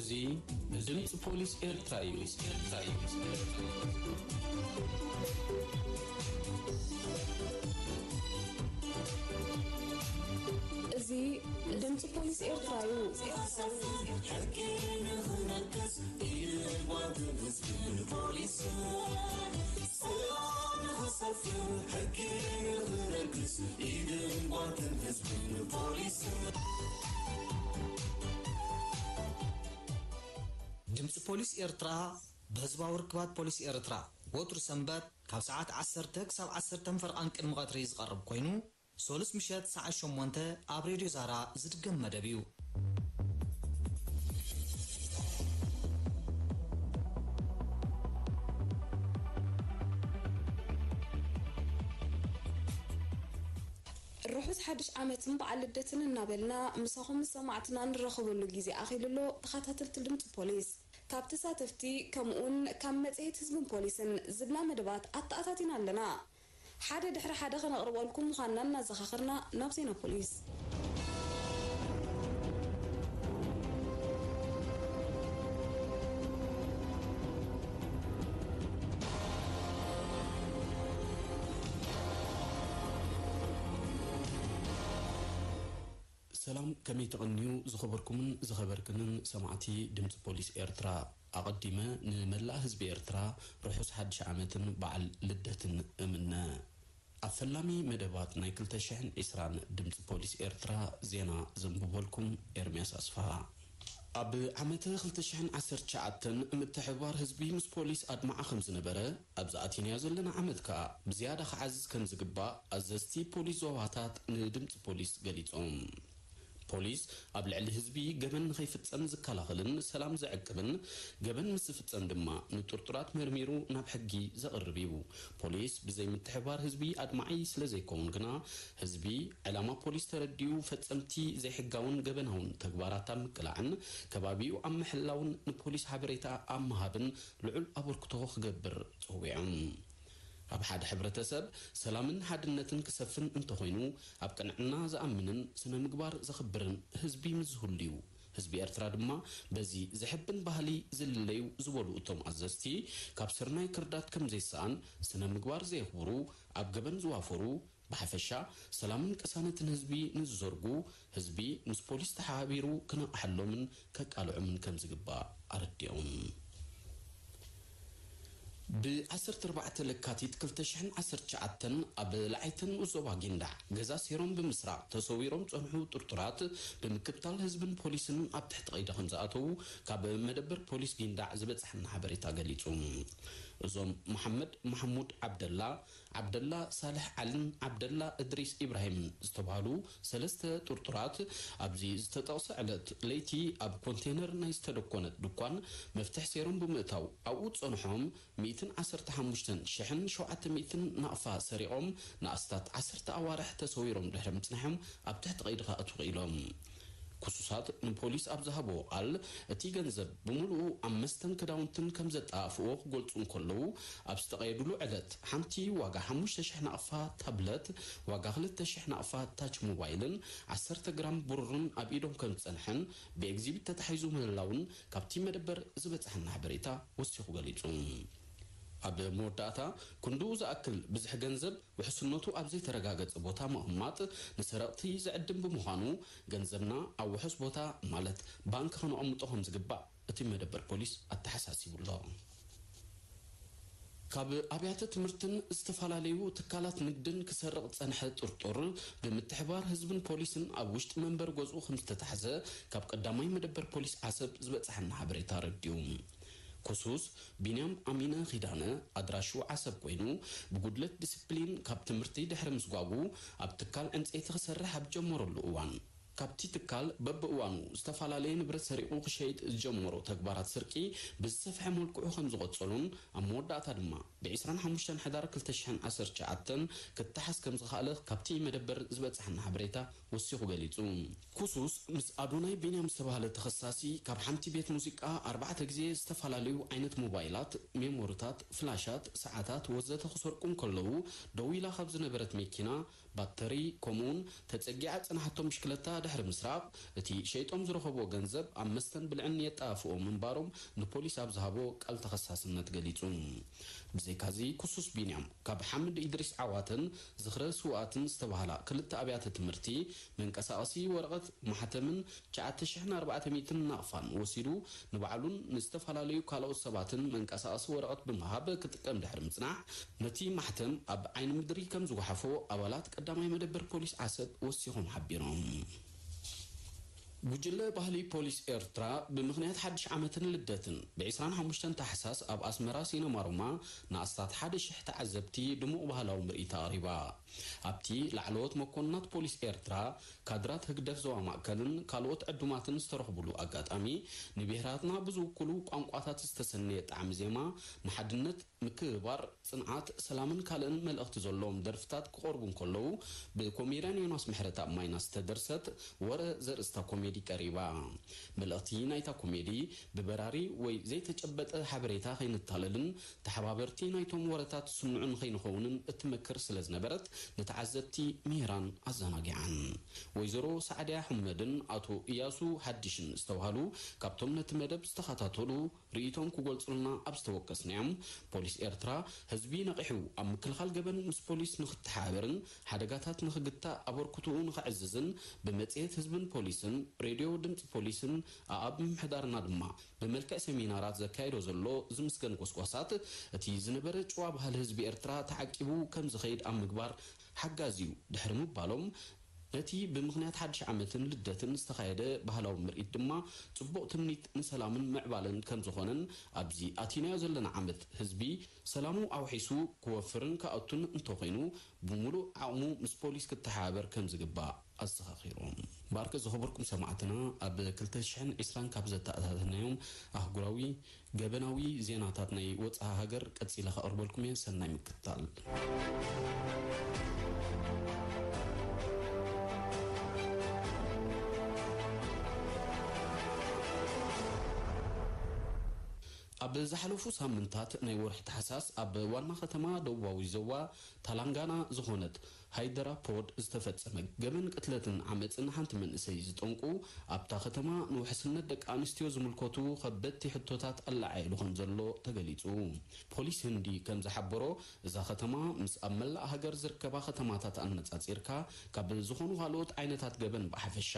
እዚ ድምፂ ፖሊስ ኤርትራ እዩ። እዚ ድምፂ ፖሊስ ኤርትራ እዩ። ሕጊ ንኽነግስ ኢድን ጓንትን ህዝብን ፖሊስን ሰላም ንኽሰፍን ሕጊ ንኽነግስ ኢድን ጓንትን ህዝብን ፖሊስን። ድምፂ ፖሊስ ኤርትራ ብህዝባዊ ርክባት ፖሊስ ኤርትራ ወትሩ ሰንበት ካብ ሰዓት ዓሰርተ ክሳብ ዓሰርተ ፈርቓን ቅድሚ ቀትሪ ዝቐርብ ኮይኑ፣ ሶሉስ ምሸት ሰዓት ሸሞንተ ኣብ ሬድዮ ዛራ ዝድገም መደብ እዩ። ርሑስ ሓድሽ ዓመትን በዓል ልደትን እናበልና፣ ምሳኹም ምስ ሰማዕትና ንራኸበሉ ግዜ ኣኺሉ ኣሎ። ተኸታተልቲ ድምፂ ፖሊስ፣ ካብ ተሳተፍቲ ከምኡውን ካብ መጽሔት ህዝብን ፖሊስን ዝብላ መደባት ኣተኣታቲና ኣለና። ሓደ ድሕሪ ሓደ ከነቕርበልኩም ምዃንና እናዘኻኸርና፣ ናብ ዜና ፖሊስ። ሰላም፣ ከመይ ተቐንዩ ዝኸበርኩምን ዝኸበርክንን ሰማዕቲ ድምፂ ፖሊስ ኤርትራ? ኣቐዲመ ንመላእ ህዝቢ ኤርትራ ርሑስ ሓድሽ ዓመትን በዓል ልደትን እምነ። ኣብ ፈላሚ መደባት ናይ ክልተ ሽሕን ዕስራን ድምፂ ፖሊስ ኤርትራ ዜና ዘንብበልኩም ኤርምያስ ኣስፍሃ። ኣብ ዓመተ ክልተ ሽሕን ዓሰርተ ትሽዓተን ምትሕብባር ህዝቢ ምስ ፖሊስ ኣድማዒ ከም ዝነበረ፣ ኣብዚ ኣቲናዮ ዘለና ዓመት ከኣ ብዝያዳ ክዓዝዝ ከም ዝግባእ ኣዘዝቲ ፖሊስ ዞባታት ንድምፂ ፖሊስ ገሊጾም። ፖሊስ ኣብ ልዕሊ ህዝቢ ገበን ንኸይፍጸም ዝከላኸልን ሰላም ዘዕቅብን፣ ገበን ምስ ዝፍጸም ድማ ንጥርጡራት መርሚሩ ናብ ሕጊ ዘቕርብ እዩ። ፖሊስ ብዘይ ምትሕብባር ህዝቢ ኣድማዒ ስለ ዘይከውን ግና፣ ህዝቢ ዕላማ ፖሊስ ተረዲኡ ፈጸምቲ ዘይሕጋውን ገበናውን ተግባራት ኣብ ምቅላዕን ከባቢኡ ኣብ ምሕላውን ንፖሊስ ሓበሬታ ኣብ ምሃብን ልዑል ኣበርክቶ ክገብር ጸዊዖም። ኣብ ሓደ ሕብረተሰብ ሰላምን ሓድነትን ክሰፍን እንተኾይኑ፣ ኣብ ቅንዕና ዝኣምንን ስነ ምግባር ዘኽብርን ህዝቢ ምስ ዝህሉ እዩ። ህዝቢ ኤርትራ ድማ በዚ ዘሕብን ባህሊ ዝልለዩ ዝበሉ እቶም ኣዘዝቲ፣ ካብ ስርናይ ክርዳድ ከም ዘይሰኣን፣ ስነ ምግባር ዘየኽብሩ፣ ኣብ ገበን ዝዋፈሩ፣ ብሓፈሻ ሰላምን ቅሳነትን ህዝቢ ንዝዘርጉ፣ ህዝቢ ምስ ፖሊስ ተሓባቢሩ ክነቕሓሎምን ከቃልዖምን ከም ዝግባእ ኣረዲኦም። ብ ዓሰርተ ኣርባዕተ ለካቲት ክልተ ሽሕን ዓሰርተ ትሽዓተን ኣብ ላዕይተን ዞባ ጊንዳዕ ገዛ ሴሮም ብምስራቕ ተሰዊሮም ዝጸንሑ ጥርጡራት ብምክትታል ህዝብን ፖሊስን ኣብ ትሕቲ ቀይዲ ከም ዝኣተዉ ካብ መደበር ፖሊስ ጊንዳዕ ዝበጻሕና ሓበሬታ ገሊጹ። እዞም መሓመድ ማሕሙድ ዓብደላ፣ ዓብደላ ሳልሕ ዓልን ዓብደላ እድሪስ ኢብራሂምን ዝተባህሉ ሰለስተ ጥርጡራት፣ ኣብዚ ዝተጠቕሰ ዕለት ለይቲ ኣብ ኮንቴነር ናይ ዝተደኮነት ድኳን መፍትሕ ሴሮም ብምእታው፣ ኣብኡ ዝጸንሖም ሚእትን ዓሰርተ ሓሙሽተን ሽሕን ሸውዓተ ሚእትን ናቕፋ ሰሪቖም፣ ንኣስታት ዓሰርተ ኣዋርሕ ተሰዊሮም ድሕሪ ምጽናሖም፣ ኣብ ትሕቲ ቀይዲ ክኣትዉ ክኢሎም። ክሱሳት ንፖሊስ ኣብ ዝሃብዎ ቃል፣ እቲ ገንዘብ ብምሉኡ ኣብ መስተን ክዳውንትን ከም ዘጠኣፍዎ ክገልጹ እንከለዉ፣ ኣብ ዝተቐየድሉ ዕለት ሓንቲ ዋጋ ሓሙሽተ ሽሕ ናቕፋ ታብለት፣ ዋጋ ክልተ ሽሕ ናቕፋ ታች ሞባይልን ዓሰርተ ግራም ብሩርን ኣብ ኢዶም ከም ዝጸንሐን ብኤግዚቢት ተታሒዙ ምህላውን ካብቲ መደበር ዝበጽሐና ሓበሬታ ወሲኹ ገሊጹ። ኣብ መወዳእታ፣ ክንድኡ ዝኣክል ብዝሒ ገንዘብ ውሕስነቱ ኣብ ዘይተረጋገጸ ቦታ ምቕማጥ ንሰረቕቲ ዝዕድም ብምዃኑ፣ ገንዘብና ኣብ ውሑስ ቦታ፣ ማለት ባንክ፣ ከነቐምጦ ከም ዝግባእ እቲ መደበር ፖሊስ ኣተሓሳሲቡ ኣሎ። ካብ ኣብያተ ትምህርትን ዝተፈላለዩ ትካላት ንግድን ክሰርቕ ዝጸንሐ ጥርጡር፣ ብምትሕብባር ህዝብን ፖሊስን ኣብ ውሽጢ መንበሪ ገዝኡ ከም ዝተታሕዘ ካብ ቀዳማይ መደበር ፖሊስ ዓሰብ ዝበጽሓና ሓበሬታ ኣረዲኡ። ክሱስ ቢንያም ኣሚነ ኪዳነ ኣድራሽኡ ዓሰብ ኮይኑ፣ ብጉድለት ዲስፕሊን ካብ ትምህርቲ ድሕሪ ምስጓጉ፣ ኣብ ትካል ዕንጸይቲ ክሰርሕ ኣብ ጀመረሉ እዋን፣ ካብቲ ትካል በብእዋኑ ዝተፈላለየ ንብረት ሰሪቑ ክሸይጥ ዝጀመሮ ተግባራት ስርቂ ብዝሰፍሐ መልክዑ ከም ዝቐጸሉን፣ ኣብ መወዳእታ ድማ ብ ዕስራን ሓሙሽተን ሕዳር ክልተ ሽሕን ዓሰርተ ትሽዓተን ክተሓዝ ከም ዝኸኣለ ካብቲ መደበር ዝበጽሓና ሓበሬታ ወሲኹ ገሊጹ። ክሱስ ምስ ኣዶናይ ቢንያም ዝተባህለ ተኸሳሲ ካብ ሓንቲ ቤት ሙዚቃ ኣርባዕተ ግዜ ዝተፈላለዩ ዓይነት ሞባይላት፣ ሜሞሪታት፣ ፍላሻት፣ ሰዓታት ወዘተ ክሰርቁ እንከለዉ፣ ደው ኢላ ካብ ዝነበረት መኪና ባተሪ፣ ከምኡውን ተጸጊዓ ዝጸንሓቶም ብሽክለታ ድሕሪ ምስራቕ፣ እቲ ሸይጦም ዝረኸብዎ ገንዘብ ኣብ መስተን ብልዕን የጣፍኦ ምንባሮም ንፖሊስ ኣብ ዝሃቦ ቃል ተኸሳስነት ገሊጹ። ብዘይካዚ፣ ክሱስ ቢንያም ካብ ሓምድ ኢድሪስ ዓዋተን ዝኽረ ስውኣትን ዝተባህላ ክልተ ኣብያተ ትምህርቲ መንቀሳቐሲ ወረቐት ማሕተምን ትሽዓተ ሽሕን ኣርባዕተ ሚእትን ናቕፋን ወሲዱ፣ ንባዕሉን ንዝተፈላለዩ ካልኦት ሰባትን መንቀሳቐሲ ወረቐት ብምሃብ ክጥቀም ድሕሪ ምጽናሕ፣ ነቲ ማሕተም ኣብ ዓይኒ ምድሪ ከም ዝጓሓፎ ኣባላት ቀዳማይ መደበር ፖሊስ ዓሰብ ወሲኾም ሓቢሮም። ጉጅለ ባህሊ ፖሊስ ኤርትራ፣ ብምኽንያት ሓድሽ ዓመትን ልደትን፣ ብ ዕስራን ሓሙሽተን ታሕሳስ ኣብ ኣስመራ ሲነማ ሮማ ንኣስታት ሓደ ሽሕ ተዓዘብቲ ድሙቕ ባህላዊ ምርኢት ኣቕሪባ። ኣብቲ ላዕለዎት መኮንናት ፖሊስ ኤርትራ፣ ካድራት ህግደፍ ዞባ ማእከልን ካልኦት ዕዱማትን ዝተረኽቡሉ ኣጋጣሚ፣ ንብሄራትና ብዝውክሉ ቋንቋታት ዝተሰነየ ጣዕሚ ዜማ፣ ንሓድነት፣ ምክብባር፣ ጽንዓት፣ ሰላምን ካልእን መልእኽቲ ዘለዎም ደርፍታት ክቐርቡ እንከለዉ፣ ብኮሜድያን ዮናስ ምሕረተኣብ ማይናስ ዝተደርሰት ወረ ዘርእስታ ኮሜዲ ቀሪባ። መልእኽቲ ናይታ ኮሜዲ፣ ብበራሪ ወይ ዘይተጨበጠ ሓበሬታ ከይንታለልን ተሓባበርቲ ናይቶም ወረታት ስኑዕን ከይንኸውንን እትመክር ስለ ዝነበረት፣ ንተዓዘብቲ ምሂራን ኣዘናጊዓን። ወይዘሮ ሳዕድያ ሕመድን ኣቶ እያሱ ሓድሽን ዝተባህሉ ካብቶም ነቲ መደብ ዝተኸታተሉ፣ ርእይቶም ክገልጹልና ኣብ ዝተወከስናዮም፣ ፖሊስ ኤርትራ፣ ህዝቢ ነቒሑ ኣብ ምክልኻል ገበን ምስ ፖሊስ ንኽተሓባበርን ሓደጋታት ንኽግታእ ኣበርክቶኡ ንኸዕዝዝን፣ ብመጽሔት ህዝብን ፖሊስን፣ ሬድዮ ድምጺ ፖሊስን፣ ኣኣብ ምምሕዳርና ድማ ብመልክዕ ሰሚናራት ዘካየዶ ዘሎ ዝምስገን ጎስጓሳት፣ እቲ ዝነበረ ጭዋ ባህሊ ህዝቢ ኤርትራ ተዓቂቡ ከም ዝኸይድ ኣብ ምግባር ሓጋዚ እዩ ድሕሪ ምባሎም፣ ነቲ ብምኽንያት ሓድሽ ዓመትን ልደትን ዝተኻየደ ባህላዊ ምርኢት ድማ ጽቡቕ ትምኒት ንሰላምን ምዕባለን ከም ዝኾነን፣ ኣብዚ ኣቲናዮ ዘለና ዓመት ህዝቢ ሰላሙ ኣውሒሱ ክወፍርን ክኣቱን እንተኾይኑ፣ ብምሉእ ዓቕሙ ምስ ፖሊስ ክተሓባበር ከም ዝግባእ ኣዘኻኺሮም። እምበኣርከ ዝኸበርኩም ሰማዕትና፣ ኣብ ክልተ ሽሕን ዕስራን ካብ ዘተኣታተናዮም ኣህጉራዊ ገበናዊ ዜናታት ናይ ወጻኢ ሃገር ቀጺለ ከቕርበልኩም እየ። ሰናይ ምክትታል። ኣብ ዝሓለፉ ሳምንታት ናይ ወርሒ ታሕሳስ፣ ኣብ ዋና ከተማ ደቡባዊ ዞባ ታላንጋና ዝኾነት ሃይደራፖድ ዝተፈጸመ ገበን ቅትለትን ዓመጽን ሓንቲ መንእሰይ ዝጠንቁ፣ ኣብታ ከተማ ንውሕስነት ደቂ ኣንስትዮ ዝምልከቱ ከበድቲ ሕቶታት ኣላዓዒሉ ከም ዘሎ ተገሊጹ። ፖሊስ ህንዲ ከም ዝሓበሮ፣ እዛ ከተማ ምስ ኣብ መላእ ሃገር ዝርከባ ከተማታት ኣነጻጺርካ፣ ካብ ዝኾኑ ካልኦት ዓይነታት ገበን ብሓፈሻ፣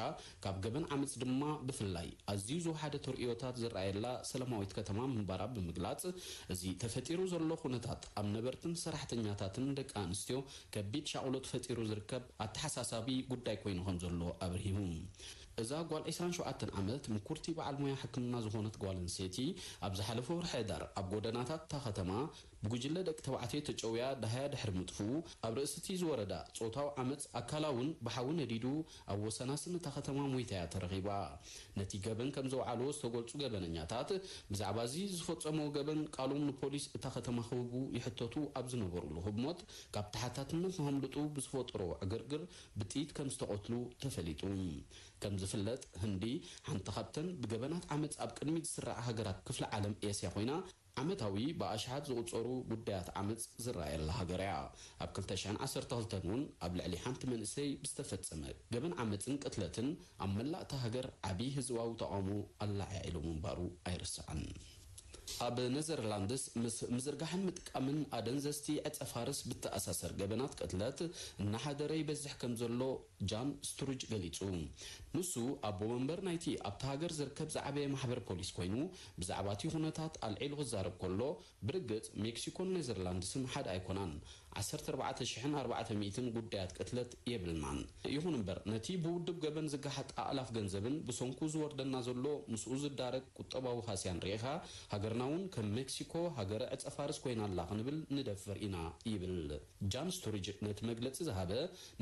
ካብ ገበን ዓመጽ ድማ ብፍላይ፣ ኣዝዩ ዝወሓደ ተርእዮታት ዝረኣየላ ሰላማዊት ከተማ ምንባራ ብምግላጽ፣ እዚ ተፈጢሩ ዘሎ ኩነታት ኣብ ነበርትን ሰራሕተኛታትን ደቂ ኣንስትዮ ከቢድ ሻቕሎት ፈጢሩ ዝርከብ ኣተሓሳሳቢ ጉዳይ ኮይኑ ከም ዘሎ ኣብርሂቡ። እዛ ጓል ዕስራን ሸውዓተን ዓመት ምኩርቲ በዓል ሞያ ሕክምና ዝኾነት ጓል ኣንስተይቲ፣ ኣብ ዝሓለፈ ወርሒ ሕዳር ኣብ ጎደናታት እታ ከተማ ብጉጅለ ደቂ ተባዕትዮ ተጨውያ ደሃያ ድሕሪ ምጥፍኡ፣ ኣብ ርእሲ እቲ ዝወረዳ ጾታዊ ዓመጽ ኣካላ እውን ብሓዊ ነዲዱ ኣብ ወሰናስን እታ ከተማ ሞይታ እያ ተረኺባ። ነቲ ገበን ከም ዘውዓልዎ ዝተገልጹ ገበነኛታት፣ ብዛዕባ እዚ ዝፈጸምዎ ገበን ቃሎም ንፖሊስ እታ ከተማ ክህቡ ይሕተቱ ኣብ ዝነበሩሉ ህሞት፣ ካብ ተሓታትነት ንኸምልጡ ብዝፈጠሮ ዕግርግር ብጥይት ከም ዝተቐትሉ ተፈሊጡ። ከም ዝፍለጥ፣ ህንዲ ሓንቲ ካብተን ብገበናት ዓመጽ ኣብ ቅድሚት ዝስራዓ ሃገራት ክፍለ ዓለም ኤስያ ኮይና፣ ዓመታዊ ብኣሽሓት ዝቑጸሩ ጉዳያት ዓመጽ ዝረኣየላ ሃገር እያ። ኣብ ክልተ ሽሕን ዓሰርተ ክልተን እውን ኣብ ልዕሊ ሓንቲ መንእሰይ ብዝተፈጸመ ገበን ዓመጽን ቅትለትን ኣብ መላእ እታ ሃገር ዓቢ ህዝባዊ ተቓውሞ ኣላዒሉ ምንባሩ ኣይርሳዕን። ኣብ ኔዘርላንድስ ምስ ምዝርጋሕን ምጥቃምን ኣደንዘዝቲ ዕጸ ፋርስ ብተኣሳሰር ገበናት ቅትለት እናሓደረ ይበዝሕ ከም ዘሎ ጃን ስቱርጅ ገሊጹ። ንሱ ኣቦ መንበር ናይቲ ኣብታ ሃገር ዝርከብ ዝዓበየ ማሕበር ፖሊስ ኮይኑ፣ ብዛዕባ እቲ ኩነታት ኣልዒሉ ክዛረብ ከሎ፣ ብርግጽ ሜክሲኮን ኔዘርላንድስን ሓደ ኣይኮናን። ዓሰርተ ኣርባዕተ ሽሕን ኣርባዕተ ሚእትን ጉዳያት ቅትለት የብልናን። ይኹን እምበር፣ ነቲ ብውድብ ገበን ዝገሓጥ ኣእላፍ ገንዘብን ብሰንኩ ዝወርደና ዘሎ ምስኡ ዝዳረግ ቁጠባዊ ሃስያን ርኢኻ፣ ሃገርና እውን ከም ሜክሲኮ ሃገረ ዕጸ ፋርስ ኮይና ኣላ ክንብል ንደፍር ኢና፣ ይብል። ጃን ስቱርጅ ነቲ መግለጺ ዝሃበ፣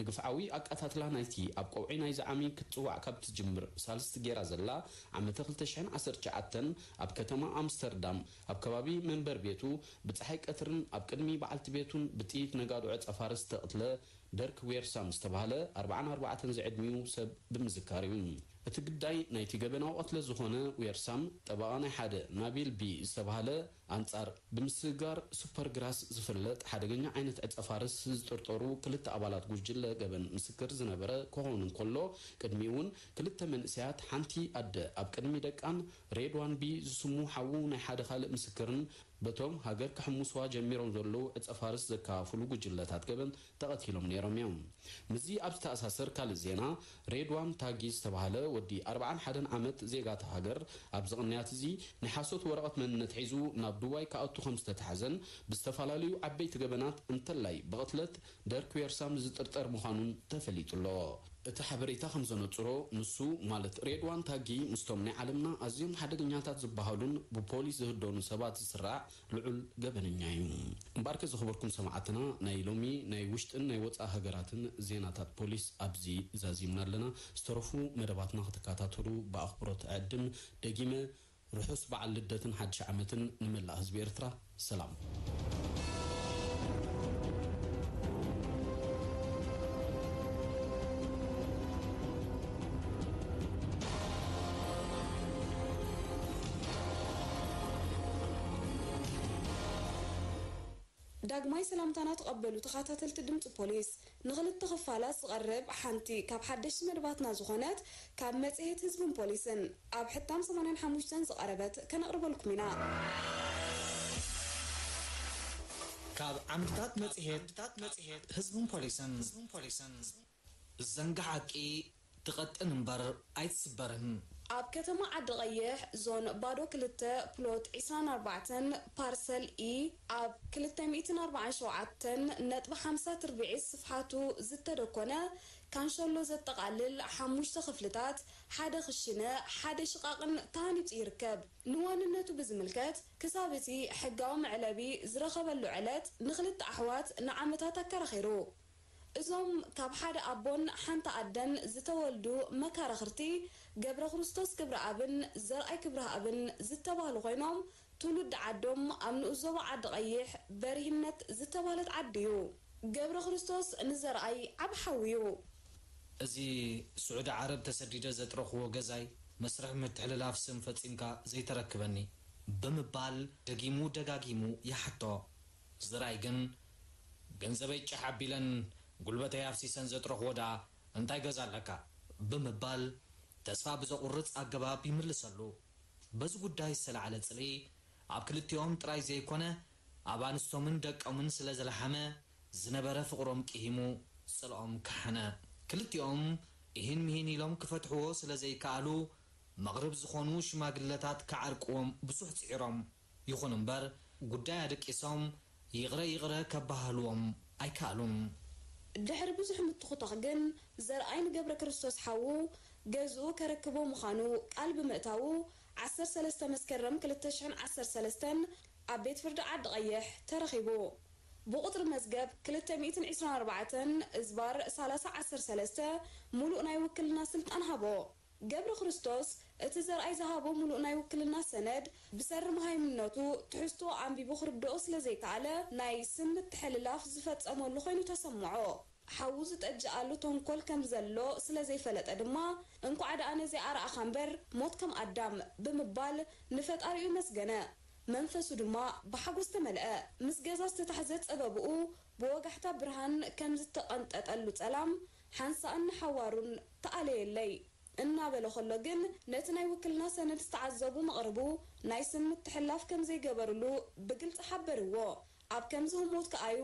ንግፍዓዊ ኣቀታትላ ናይቲ ኣብ ቀውዒ ናይዚ ዓሚ ክትጽዋዕ ካብ ትጅምር ሳልስቲ ጌራ ዘላ ዓመተ ክልተ ሽሕን ዓሰርተ ትሽዓተን ኣብ ከተማ ኣምስተርዳም ኣብ ከባቢ መንበር ቤቱ ብጸሓይ ቀትርን ኣብ ቅድሚ በዓልቲ ቤቱን ብጥይት ነጋዶ ዕጸ ፋርስ ዝተቕትለ ደርክ ዌርሳም ዝተባህለ ኣርባዓን ኣርባዕተን ዝዕድሚኡ ሰብ ብምዝካር እዩ። እቲ ግዳይ ናይቲ ገበናዊ ቅትለት ዝኾነ ዌርሳም፣ ጠበቓ ናይ ሓደ ናቢል ቢ ዝተባህለ፣ ኣንጻር ብምስግጋር ሱፐርግራስ ዝፍለጥ ሓደገኛ ዓይነት ዕጸ ፋርስ ዝጥርጠሩ ክልተ ኣባላት ጉጅለ ገበን ምስክር ዝነበረ ክኸውን እንከሎ፣ ቅድሚኡ እውን ክልተ መንእሰያት፣ ሓንቲ ኣደ ኣብ ቅድሚ ደቃን ሬድዋን ቢ ዝስሙ ሓዉ ናይ ሓደ ካልእ ምስክርን በቶም ሃገር ክሕምስዋ ጀሚሮም ዘለዉ ዕጸ ፋርስ ዘከፋፍሉ ጉጅለታት ገበን ተቐቲሎም ነይሮም እዮም። ምስዚ ኣብ ዝተኣሳሰር ካልእ ዜና፣ ሬድዋን ታጊ ዝተባህለ ወዲ ኣርብዓን ሓደን ዓመት ዜጋ እታ ሃገር ኣብዚ ቅንያት እዚ ናይ ሓሶት ወረቐት መንነት ሒዙ ናብ ዱባይ ክኣቱ ከም ዝተታሕዘን ብዝተፈላለዩ ዓበይቲ ገበናት እንተላይ ብቕትለት ደርክ ዌርሳም ዝጥርጠር ምዃኑን ተፈሊጡ ኣሎ። እቲ ሓበሬታ ከም ዘነጽሮ፣ ንሱ ማለት ሬድዋን ታጊ ምስቶም ናይ ዓለምና ኣዝዮም ሓደገኛታት ዝበሃሉን ብፖሊስ ዝህደኑ ሰባት ዝስራዕ ልዑል ገበነኛ እዩ። እምበኣርከ ዝኸበርኩም ሰማዕትና፣ ናይ ሎሚ ናይ ውሽጥን ናይ ወጻኢ ሃገራትን ዜናታት ፖሊስ ኣብዚ ዛዚምና ኣለና። ዝተረፉ መደባትና ክትከታተሉ ብኣኽብሮት እዕድም። ደጊመ ርሑስ በዓል ልደትን ሓድሽ ዓመትን ንመላእ ህዝቢ ኤርትራ። ሰላም። ዳግማይ ሰላምታና ተቐበሉ ተኸታተልቲ ድምፂ ፖሊስ። ንኽልተ ክፋላት ዝቐርብ ሓንቲ ካብ ሓደሽቲ መደባትና ዝኾነት ካብ መጽሔት ህዝብን ፖሊስን ኣብ ሕታም ሰማንያን ሓሙሽተን ዝቐረበት ከነቕርበልኩም ኢና። ካብ ዓምድታት መጽሔት ህዝብን ፖሊስን። ዘንጋ ሓቂ ትቐጥን እምበር ኣይትስበርን። ኣብ ከተማ ዓዲ ቀይሕ ዞን ባዶ ክልተ ፕሎት ዒስራን ኣርባዕተን ፓርሰል ኢ ኣብ ክልተ ሚእትን ኣርባዓን ሸውዓተን ነጥቢ ሓምሳ ትርብዒት ስፍሓቱ ዝተደኮነ ካንሸሎ ዘጠቓልል ሓሙሽተ ክፍልታት፣ ሓደ ክሽነ፣ ሓደ ሽቓቕን ተሃኒጹ ይርከብ። ንዋንነቱ ብዝምልከት ክሳብ እቲ ሕጋዊ መዕለቢ ዝረኸበሉ ዕለት ንኽልተ ኣሕዋት ንዓመታት ኣከራኺሩ። እዞም ካብ ሓደ ኣቦን ሓንቲ ኣደን ዝተወልዱ መካራኽርቲ ገብረክርስቶስ ክብረኣብን ዘርኣይ ክብረኣብን ዝተባህሉ ኮይኖም፣ ትውልዲ ዓዶም ኣብ ንኡስ ዞባ ዓዲ ቀይሕ በሪህነት ዝተባህለት ዓዲ እዩ። ገብረክርስቶስ ንዘርኣይ ዓቢ ሓው እዩ። እዚ ስዑዲ ዓረብ ተሰዲደ ዘጥረኽዎ ገዛይ መስርሕ ምትሕልላፍ ስም ፈጺምካ ዘይተረክበኒ ብምባል ደጊሙ ደጋጊሙ ይሓቶ። ዘርኣይ ግን፣ ገንዘበይ ጫሕ ኣቢለን ጉልበተይ ኣፍሲሰን ዘጥረኽዎ ደኣ እንታይ ገዛ ኣለካ? ብምባል ተስፋ ብዘቑርጽ ኣገባብ ይምልሰሉ። በዚ ጉዳይ ዝተላዕለ ጽልኢ ኣብ ክልቲኦም ጥራይ ዘይኮነ፣ ኣብ ኣንስቶምን ደቆምን ስለ ዝለሓመ፣ ዝነበረ ፍቕሮም ቅሂሙ ጽልኦም ከሓነ። ክልቲኦም ኢሂን ምሂን ኢሎም ክፈትሕዎ ስለ ዘይከኣሉ፣ መቕርብ ዝኾኑ ሽማግለታት ክዓርቅዎም ብዙሕ ጽዒሮም። ይኹን እምበር፣ ጉዳይ ኣደቂሶም ይቕረ ይቕረ ከባህልዎም ኣይከኣሉን። ድሕሪ ብዙሕ ምትኹታኽ ግን፣ ዘርኣይ ንገብረ ክርስቶስ ሓዉ ገዝኡ ከረክቦ ምዃኑ ቃል ብምእታዉ፣ ዓሰርተ ሰለስተ መስከረም ክልተ ሽሕን ዓሰርተ ሰለስተን ኣብ ቤት ፍርዲ ዓዲ ቀይሕ ተረኺቡ። ብቑጽሪ መዝገብ ክልተ ሚእትን ዕስራን ኣርባዕተን እዝባር ሰላሳ ዓሰርተ ሰለስተ፣ ምሉእ ናይ ውክልና ስልጣን ሃቦ። ገብረ ክርስቶስ፣ እቲ ዘርኣይ ዝሃቦ ምሉእ ናይ ውክልና ሰነድ፣ ብሰሪ መሃይምነቱ ትሕዝቶ ኣንቢቡ ክርድኦ ስለ ዘይከኣለ፣ ናይ ስም ምትሕልላፍ ዝፈጸመሉ ኮይኑ ተሰምዖ። ሓዉ ዝጠጅኣሉ ተንኮል ከም ዘሎ ስለ ዘይፈለጠ ድማ፣ "እንኳዕ ደኣ ነዚኣ ረኣኻ እምበር፣ ሞት ከም ኣዳም" ብምባል ንፈጣሪኡ መስገነ። መንፈሱ ድማ ብሓጎስ ተመልአ። ምስ ገዛ ዝተታሕዘ ጸበብኡ ብወጋሕታ ብርሃን ከም ዝተቐንጠጠሉ ጸላም፣ ሓንሳእን ንሓዋሩን "ተኣለየለይ" እናበለ ከሎ ግን፣ ነቲ ናይ ውክልና ሰነድ ዝተዓዘቡ መቕርቡ ናይ ስም ምትሕልላፍ ከም ዘይገበርሉ ብግልጺ ሓበርዎ። ኣብ ከምዚ ህሞት ከኣዩ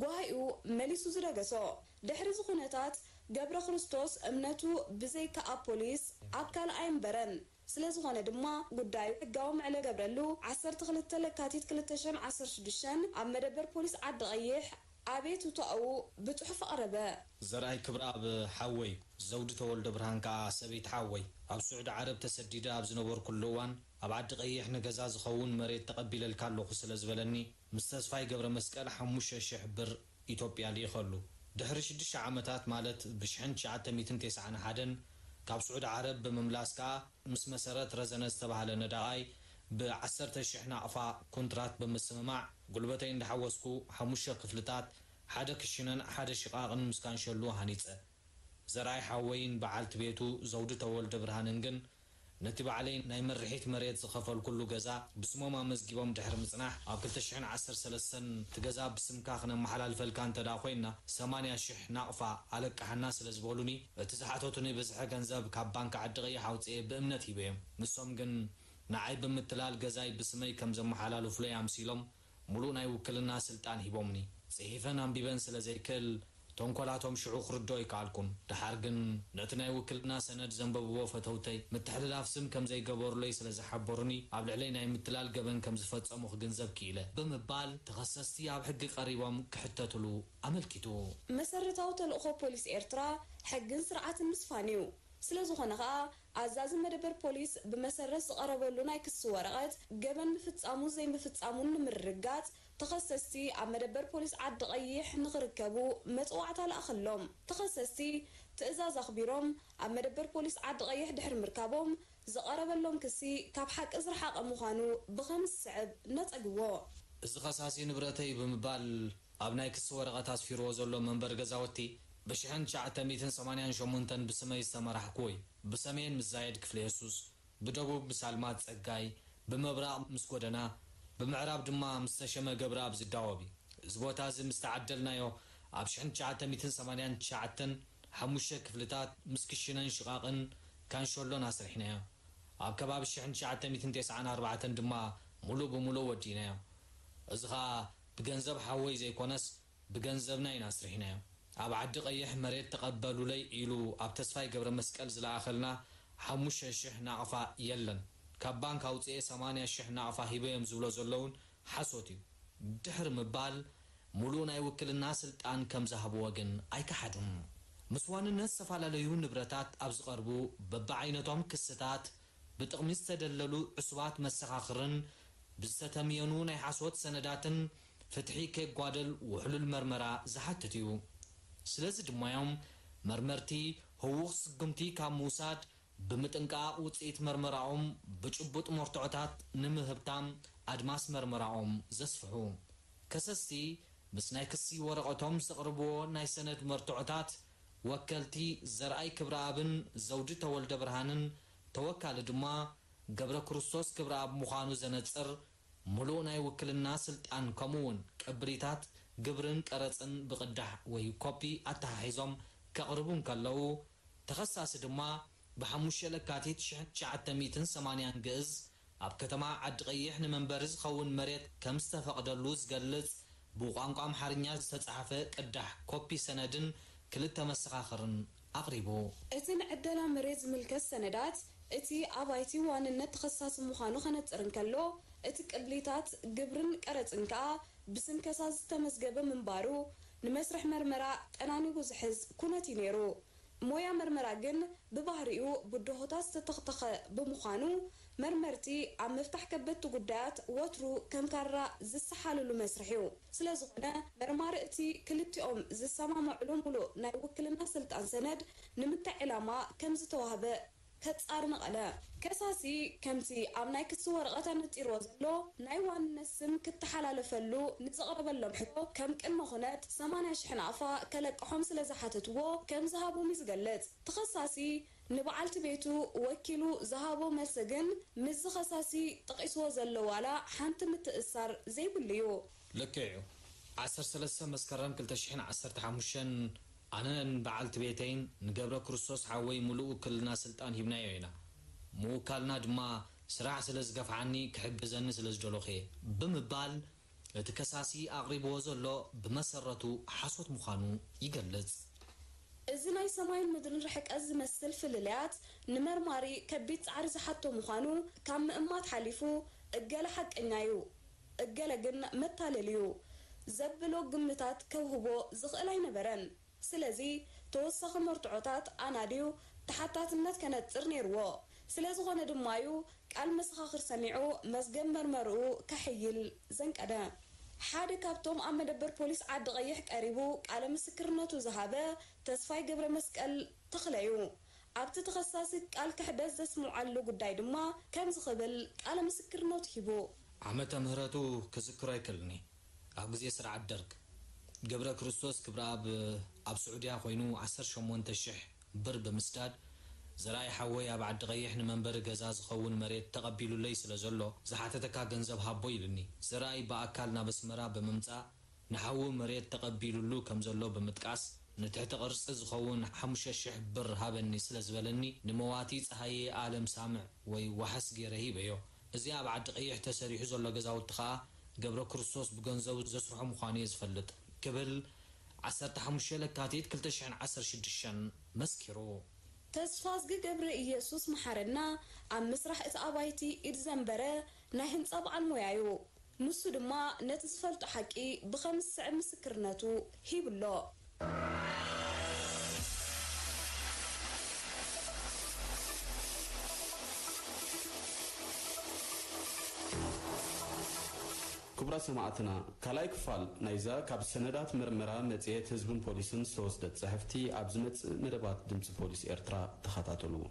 ጓሂኡ መሊሱ ዝደገሶ። ድሕሪ እዚ ኩነታት፣ ገብረ ክርስቶስ እምነቱ ብዘይካ ኣብ ፖሊስ ኣብ ካልእ ኣየንበረን። ስለ ዝኾነ ድማ፣ ጉዳዩ ሕጋዊ መዕለቢ ክገብረሉ ዓሰርተ ክልተ ለካቲት ክልተ ሽሕን ዓሰርተ ሽዱሽተን ኣብ መደበር ፖሊስ ዓዲ ቀይሕ ኣቤቱታኡ ብጽሑፍ ኣቕረበ። ዘርኣይ ክብረኣብ ሓወይ፣ ዘውዲ ተወልደ ብርሃን ከኣ ሰበይቲ ሓወይ፣ ኣብ ስዑዲ ዓረብ ተሰዲደ ኣብ ዝነበርኩሉ እዋን፣ ኣብ ዓዲ ቀይሕ ንገዛ ዝኸውን መሬት ተቐቢለልካ ኣለኹ ስለ ዝበለኒ፣ ምስ ተስፋይ ገብረ መስቀል ሓሙሽተ ሽሕ ብር ኢትዮጵያ ልኢኸሉ። ድሕሪ ሽዱሽተ ዓመታት፣ ማለት ብሽሕን ትሽዓተ ሚእትን ተስዓን ሓደን፣ ካብ ስዑዲ ዓረብ ብምምላስ ከኣ፣ ምስ መሰረት ረዘነ ዝተባህለ ነዳቓይ ብዓሰርተ ሽሕ ናቕፋ ኮንትራት ብምስምማዕ፣ ጉልበተይ እንዳሓወስኩ፣ ሓሙሽተ ክፍልታት፣ ሓደ ክሽነን ሓደ ሽቓቕን ምስ ካንሸሉ ሃኒጸ። ዘርኣይ ሓወይን በዓልቲ ቤቱ ዘውዲ ተወልደ ብርሃንን ግን፣ ነቲ ባዕለይ ናይ መርሒት መሬት ዝኸፈልኩሉ ገዛ ብስሞም ኣመዝጊቦም ድሕሪ ምጽናሕ፣ ኣብ ክልተ ሽሕን ዓሰርተ ሰለስተን እቲ ገዛ ብስምካ ክነመሓላልፈልካ እንተ ደኣ ኮይንና፣ ሰማንያ ሽሕ ናቕፋ ኣለቃሓና ስለ ዝበሉኒ፣ እቲ ዝሓተቱኒ ብዝሒ ገንዘብ ካብ ባንክ ዓዲ ቀይሕ ኣውጽኤ ብእምነት ሂበዮም። ንሶም ግን ንዓይ ብምትላል ገዛይ ብስመይ ከም ዘመሓላልፉለይ ኣምሲሎም፣ ምሉእ ናይ ውክልና ስልጣን ሂቦምኒ። ጽሒፈን ኣንቢበን ስለ ዘይክእል፣ ተንኮላቶም ሽዑ ክርድኦ ኣይከኣልኩን። ደሓር ግን ነቲ ናይ ውክልና ሰነድ ዘንበብዎ ፈተውተይ፣ ምትሕልላፍ ስም ከም ዘይገበሩለይ ስለ ዝሓበሩኒ፣ ኣብ ልዕለይ ናይ ምትላል ገበን ከም ዝፈጸሙ ክግንዘብ ክኢለ ብምባል ተኸሰስቲ ኣብ ሕጊ ቀሪቦም ክሕተትሉ ኣመልኪቱ። መሰረታዊ ተልእኾ ፖሊስ ኤርትራ ሕግን ስርዓትን ምስፋን እዩ። ስለ ዝኾነ ከኣ፣ ኣዛዚ መደበር ፖሊስ ብመሰረት ዝቐረበሉ ናይ ክሲ ወረቐት፣ ገበን ምፍጻሙን ዘይምፍጻሙን ንምርግጋጽ፣ ተኸሰስቲ ኣብ መደበር ፖሊስ ዓዲ ቀይሕ ንኽርከቡ መጽዋዕታ ለኣኸሎም። ተኸሰስቲ ትእዛዝ ኣኽቢሮም ኣብ መደበር ፖሊስ ዓዲ ቀይሕ ድሕሪ ምርካቦም፣ ዝቐረበሎም ክሲ ካብ ሓቂ ዝረሓቐ ምዃኑ ብኸም ዝስዕብ ነጸግዎ። እዚ ኸሳሲ ንብረተይ ብምባል ኣብ ናይ ክሲ ወረቐት ኣስፊርዎ ዘሎ መንበሪ ገዛውቲ፣ ብሽሕን ትሽዓተ ሚእትን ሰማንያን ሸሞንተን ብስመይ ዝተመራሕኩዎ እዩ። ብሰሜን ምስ ዛየድ ክፍለየሱስ፣ ብደቡብ ምስ ኣልማዝ ጸጋይ፣ ብምብራቕ ምስ ጎደና፣ ብምዕራብ ድማ ምስ ተሸመ ገብረኣብ ዝዳወብ እዩ። እዚ ቦታ እዚ ምስ ተዓደልናዮ፣ ኣብ ሽሕን ትሽዓተ ሚእትን ሰማንያን ትሽዓተን ሓሙሽተ ክፍልታት ምስ ክሽነን ሽቓቕን ካንሸሎን ኣስሪሕናዮ። ኣብ ከባቢ ሽሕን ትሽዓተ ሚእትን ተስዓን ኣርባዕተን ድማ ሙሉእ ብሙሉእ ወዲእናዮ። እዚ ኸኣ ብገንዘብ ሓወይ ዘይኮነስ፣ ብገንዘብና ኢና ኣስሪሕናዮ። ኣብ ዓዲ ቀይሕ መሬት ተቐበሉለይ ኢሉ ኣብ ተስፋይ ገብረመስቀል ዝለኣኸልና ሓሙሽተ ሽሕ ናቕፋ የለን። ካብ ባንክ ኣውጽኤ ሰማንያ ሽሕ ናቕፋ ሂበዮም ዝብሎ ዘሎ እውን ሓሶት እዩ። ድሕሪ ምባል፣ ሙሉእ ናይ ውክልና ስልጣን ከም ዝሃብዎ ግን ኣይከሓዱን። ምስ ዋንነት ዝተፈላለዩ ንብረታት ኣብ ዝቐርቡ በብዓይነቶም ክስታት፣ ብጥቕሚ ዝተደለሉ ዕሱባት መሰኻኽርን ብዝተተምየኑ ናይ ሓሶት ሰነዳትን ፍትሒ ከይጓደል ውሕሉል መርመራ ዝሓትት እዩ። ስለዚ ድማ እዮም መርመርቲ ህዉኽ ስጉምቲ ካብ ምውሳድ ብምጥንቃቕ ውጽኢት መርመራኦም ብጭቡጥ መርትዖታት ንምህብታም ኣድማስ መርመራኦም ዘስፍሑ። ከሰስቲ ምስ ናይ ክሲ ወረቐቶም ዘቕርብዎ ናይ ሰነድ መርትዖታት ወከልቲ ዘርኣይ ክብረኣብን ዘውዲ ተወልደ ብርሃንን ተወካሊ ድማ ገብረ ክርስቶስ ክብረኣብ ምዃኑ ዘነጽር ምሉእ ናይ ውክልና ስልጣን ከምኡ እውን ቅብሊታት ግብርን ቀረጽን ብቕዳሕ ወይ ኮፒ ኣተሓሒዞም ከቕርቡ እንከለዉ፣ ተኸሳሲ ድማ ብሓሙሽተ ለካቲት ሽሕን ትሽዓተ ሚእትን ሰማንያን ግእዝ ኣብ ከተማ ዓዲ ቀይሕ ንመንበሪ ዝኸውን መሬት ከም ዝተፈቕደሉ ዝገልጽ ብቋንቋ ኣምሓርኛ ዝተጻሕፈ ቅዳሕ ኮፒ ሰነድን ክልተ መሰኻኽርን ኣቕሪቡ። እቲ ንዕደላ መሬት ዝምልከት ሰነዳት፣ እቲ ኣባይቲ ዋንነት ተኸሳሲ ምዃኑ ከነጽር እንከሎ፣ እቲ ቅብሊታት ግብርን ቀረጽን ከኣ ብስም ከሳሲ ዝተመዝገበ ምንባሩ፣ ንመስርሕ መርመራ ጠናኒጉ ዝሕዝ ኩነት እዩ ነይሩ። ሞያ መርመራ ግን ብባህሪኡ ብድሆታት ዝተተኽተኸ ብምዃኑ፣ መርመርቲ ኣብ ምፍታሕ ከበድቲ ጉዳያት ወትሩ ከም ካራ ዝሰሓልሉ መስርሕ እዩ። ስለ ዝኾነ፣ መርማሪ እቲ ክልቲኦም ዝሰማምዕሉ ምሉእ ናይ ውክልና ስልጣን ሰነድ ንምንታይ ዕላማ ከም ዝተዋህበ ከጻሪ መቐለ። ከሳሲ ከምቲ ኣብ ናይ ክሲ ወረቐት ኣነጺርዎ ዘሎ፣ ናይ ዋንነት ስም ክተሓላለፈሉ ንዘቕረበሎም ሕቶ ከም ቅድመ ኩነት ሰማንያ ሽሕ ናቕፋ ከለቅሖም ስለ ዝሓተትዎ ከም ዝሃቦም እዩ ዝገልጽ። ተኸሳሲ ንበዓልቲ ቤቱ ወኪሉ ዝሃቦ መልሲ ግን ምስዚ ከሳሲ ጠቒስዎ ዘሎ ዋላ ሓንቲ ምትእስሳር ዘይብሉ እዩ። ልክዕ እዩ። ዓሰርተ ሰለስተ መስከረም ክልተ ሽሕን ዓሰርተ ሓሙሽተን ኣነን በዓልቲ ቤተይን ንገብረ ክርስቶስ ሓወይ ምሉእ ውክልና ስልጣን ሂብናዮ ኢና። ምውካልና ድማ ስራሕ ስለ ዝገፍዓኒ ክሕግዘኒ ስለ ዝደለኹ እየ ብምባል እቲ ከሳሲ ኣቕሪብዎ ዘሎ ብመሰረቱ ሓሶት ምዃኑ ይገልጽ። እዚ ናይ ሰማይን ምድርን ርሕቀት ዝመስል ፍልልያት ንመርማሪ ከቢድ ጻዕሪ ዝሓቶ ምዃኑ ካብ ምእማት ሓሊፉ፣ እገለ ሓቀኛ እዩ፣ እገለ ግን መታለሊ እዩ ዘብሎ ግምታት ከውህቦ ዝኽእል ኣይነበረን። ስለዚ፣ ተወሳኺ መርትዖታት ኣናድዩ ተሓታትነት ከነጽር ነይርዎ። ስለ ዝኾነ ድማ እዩ ቃል መሰኻኽር ሰሚዑ መዝገብ መርመርኡ ከሕይል ዘንቀደ። ሓደ ካብቶም ኣብ መደበር ፖሊስ ዓዲ ቀይሕ ቀሪቡ ቃለ ምስክርነቱ ዝሃበ ተስፋይ ገብረመስቀል ተኽለ እዩ። ኣብቲ ተኸሳሲ ቃል ክሕደት ዘስምዓሉ ጉዳይ ድማ ከምዚ ክብል ቃለ ምስክርነቱ ሂቡ። ዓመተ ምህረቱ ክዝክሮ ኣይክእልን እየ። ኣብ ግዜ ስርዓት ደርግ፣ ገብረ ክርስቶስ ክብረኣብ ኣብ ስዑድያ ኮይኑ ዓሰርተ ሸሞንተ ሽሕ ብር ብምስዳድ፣ "ዘርኣይ ሓወይ ኣብ ዓዲ ቀይሕ ንመንበሪ ገዛ ዝኸውን መሬት ተቐቢሉለይ ስለ ዘሎ፣ ዝሓተተካ ገንዘብ ሃቦ" ኢሉኒ። ዘርኣይ ብኣካል ናብ ኣስመራ ብምምጻእ፣ ንሓዉ መሬት ተቐቢሉሉ ከም ዘሎ ብምጥቃስ፣ ንትሕቲ ቅርጺ ዝኸውን ሓሙሽተ ሽሕ ብር ሃበኒ ስለ ዝበለኒ፣ ንመዋቲ ጸሃየ ኣለም ሳምዕ ወይ ዋሕስ ገይረ ሂበዮ። እዚ ኣብ ዓዲ ቀይሕ ተሰሪሑ ዘሎ ገዛውቲ ኸኣ ገብረ ክርስቶስ ብገንዘቡ ዘስርሖ ምዃኑ እየ ዝፈልጥ ክብል ዓሰርተ ሓሙሽተ ለካቲት ክልተ ሽሕን ዓሰርተ ሽዱሽተን መስኪሩ። ተስፋዝጊ ገብረ ኢየሱስ መሓረና ኣብ ምስራሕ እቲ ኣባይቲ ኢድ ዘንበረ ናይ ህንጻ በዓል ሞያ እዩ። ንሱ ድማ ነቲ ዝፈልጦ ሓቂ ብኸም ዝስዕብ ምስክርነቱ ሂብሎ። ክቡራት ሰማዕትና፣ ካልኣይ ክፋል ናይዛ ካብ ሰነዳት መርመራ መጽሔት ህዝብን ፖሊስን ዝተወስደት ጽሕፍቲ ኣብ ዝመጽእ መደባት ድምጺ ፖሊስ ኤርትራ ተኸታተልዎ።